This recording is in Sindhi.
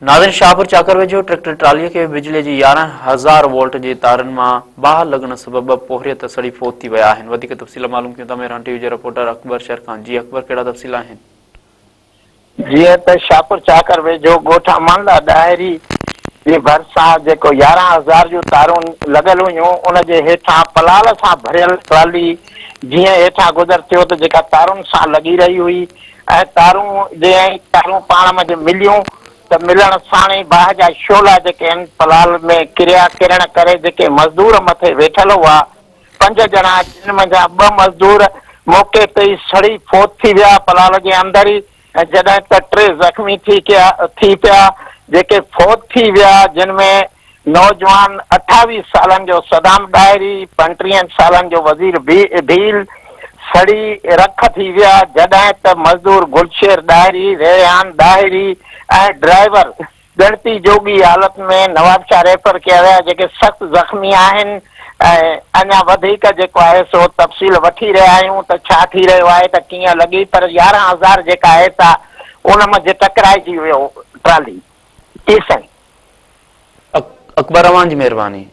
ناظرين شاهپور چاڪر ويجهو ٽريڪٽر ٽرالي کي بجلي جي 11,000 وولٽ جي تارن مان باهه لڳڻ سبب پورهيت سڙي فوت ٿي ويا آهن وڌيڪ تفصيل معلوم ڪيون ٿا مهراڻ ٽي وي جي رپورٽر اڪبر شير کان جي اڪبر ڪهڙا تفصيل آهن. جيئن ته شاهپور چاڪر ويجهو ڳوٺ امان الله ڏاهري جي ڀرسان جيڪو 11,000 جون تارون لڳل هيون ان جي هيٺان پلال سان ڀريل ٽرالي جيئن هيٺان گذر ٿيو ته جيڪا تارن سان لڳي رهي هئي ۽ تارون جيئن ئي تارون پاڻ منجهه مليون ته ملڻ ساڻ ئي باهه جا شعلا جيڪي آهن پلال ۾ ڪريا، ڪرڻ ڪري جيڪي مزدور مٿي ويٺل هئا، پنج ڄڻا، جن منجهان ٻه مزدور موقعي تي ئي سڙي فوت ٿي ويا پلال جي اندر ئي ۽ جڏهن ته ٽي زخمي ٿي ٿي پيا، جيڪي فوت ٿي ويا، جن ۾ نوجوان 28 سالن جو صدام ڏاهري، پنٽيهن سالن جو وزير ڀيل سڙي رک ٿي ويا، جڏهن ته مزدور گلشير ڏاهري، ريحان ڏاهري ۽ ڊرائيور ڳڻتي جوڳي حالت ۾ نوابشاهه ريفر ڪيا ويا، جيڪي سخت زخمي آهن ۽ اڃا وڌيڪ جيڪو آهي سو تفصيل وٺي رهيا آهيون ته ڇا ٿي رهيو آهي ته ڪيئن لڳي پر 11,000 جيڪا آهي سا ان منجهه ٽڪرائجي ويو ٽرالي. جي سائين. اڪبر اوهان جي مهرباني.